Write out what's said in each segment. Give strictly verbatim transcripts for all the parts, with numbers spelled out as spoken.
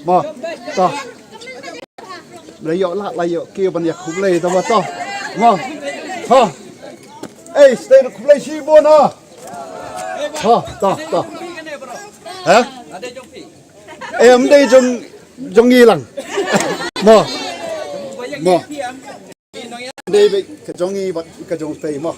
Mo, to. Ba ïoh lah, la ïoh ki ban ïa khublei, to mo, to. Mo. Ha. Ei, stay na khublei shibun, ha. Ha, to, to. Ha? Em dei jong, jong ngi lang. Mo. Mo. Dei beit ka jong ngi bad ka jong phi mo.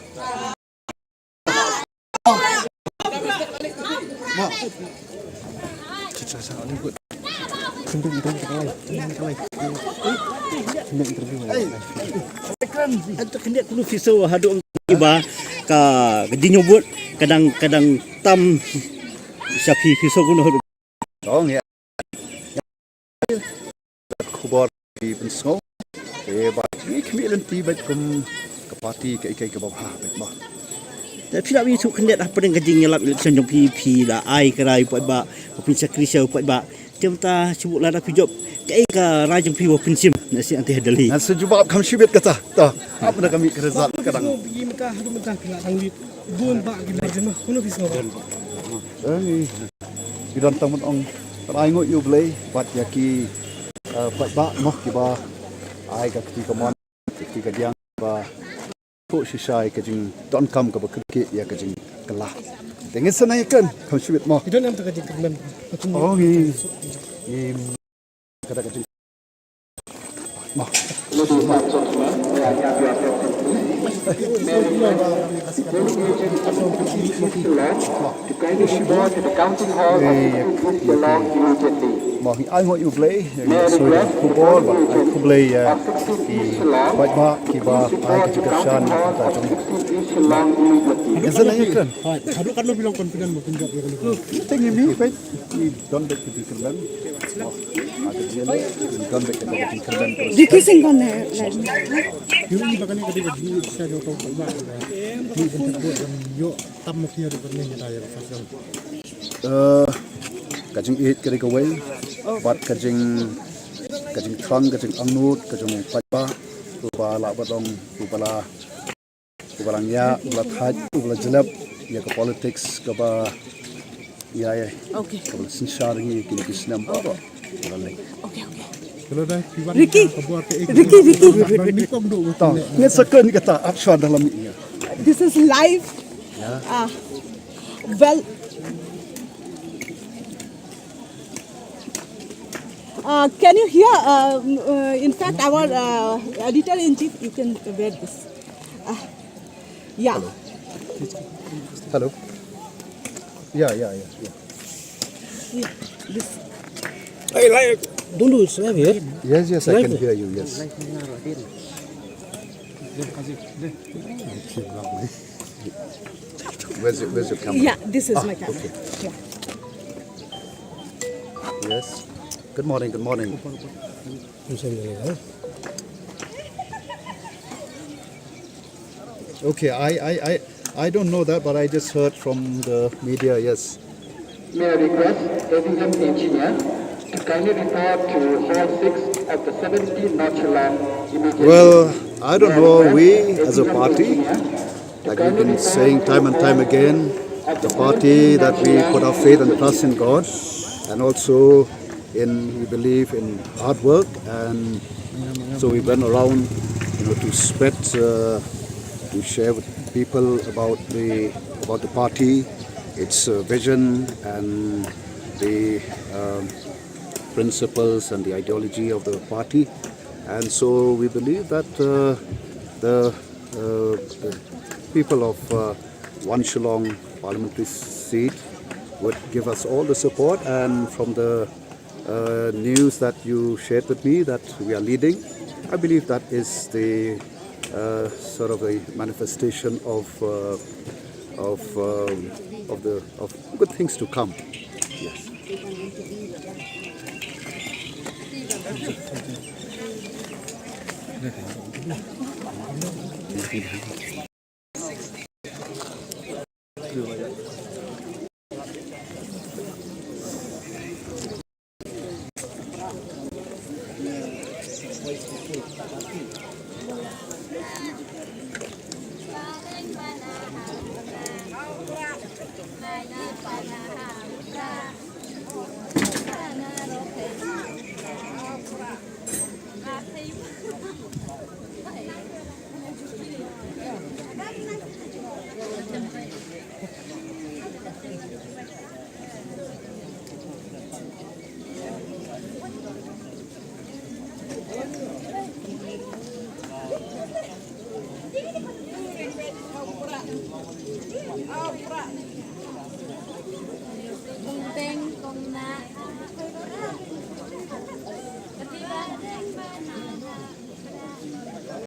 Anta khyndiat kulu phi sngew haduh kiba ka, ka jingïabud ka dang, ka dang tam sha phi, phi sngew kumno haduh. Ong ïa. Khubor ki pynsngew. Te ba ngi khmih lynti bad kum ka party ka ikai kaba bha bad ba. Te phi la ïathuh khyndiat hapdeng ka jingïalap election jong phi, phi la ai ka rai u paidbah, ba phin shakri sha u paidbah. Te mynta shu buh lada phi jop kaei ka rai jong phi ba phin shim na sien ante ha Delhi. Ngan sa jubab kham shibit kata. To. Ap na kami ka result ka dang. Bun ba ki margin ma, kumno phi sngew ba? Eh, ngi, ngi don tang ban ong, ai nguh ïa U Blei bad ïa ki, eh, paidbah mo kiba ai ka kti kamon, ka kti kadiang ba phuh shisha ïa ka jingdonkam kaba kyrkieh ïa ka jingkylla. Te ngin sa nang ïakren kham shibit mo. Ki don em ta ka jingkyrmen? Oh, ngi, ngi Ladies and gentlemen, may I have your attention, please? May I request the delegations of the P P C Shillong to kindly report to the counting hall of sixteen East Shillong immediately. Mo, ngi ai nguh ïa U Blei, ngi sngewbha ïa ka khubor ba ai khublei ïa ki paidbah kiba ai ka jingkyrshan na ka bynta jong ngi. Ngi sa nang ïakren. Haduh katno phi long confident ba phin jop ïa kane? Te ngi mih beit, ngi don beit ka jingkyrmen. Ricky Singh kon hai? Eh, ka jingïeit ka dei kawei, bad ka jing, ka jingthrang, ka jingangnud ka jong u paidbah uba lah ba dong, uba la Uba la ngiah, uba la thait, uba la jlep ïa ka politics kaba, ïa, ïa. Okay. Kaba la synshar ngi kine ki snem baroh. Uba la leh. Okay, okay. Ricky, Ricky, Ricky. Tang, ngin sa kren kata, ap shuwa da la mih ïa. This is live. Yeah. Ah, well, uh, can you hear? Uh, m-, uh, in fact, our, uh, editor in chief, you can wear this. Uh, yeah. Hello. Hello. Yeah, yeah, yeah, yeah. Yeah, this. Hey, like, don't do it, live here. Yes, yes, I can hear you, yes. Where's your, where's your camera? Yeah, this is my camera. Okay. Yeah. Yes. Good morning, good morning. Okay, I, I, I, I don't know that, but I just heard from the media, yes. May I request A V M engineer to kindly report to hall six of the seventeen North Shillong immediately? Well, I don't know. We, as a party, like we've been saying time and time again, the party that we put our faith and trust in God, and also in, we believe in hard work, and so we went around, you know, to spread, uh, to share with people about the, about the party, its, uh, vision, and the, um, principles and the ideology of the party. And so we believe that, uh, the, uh, the people of, uh, One Shillong parliamentary seat would give us all the support, and from the uh, news that you shared with me that we are leading, I believe that is the, uh, sort of a manifestation of, uh, of, um, of the, of good things to come. Yes.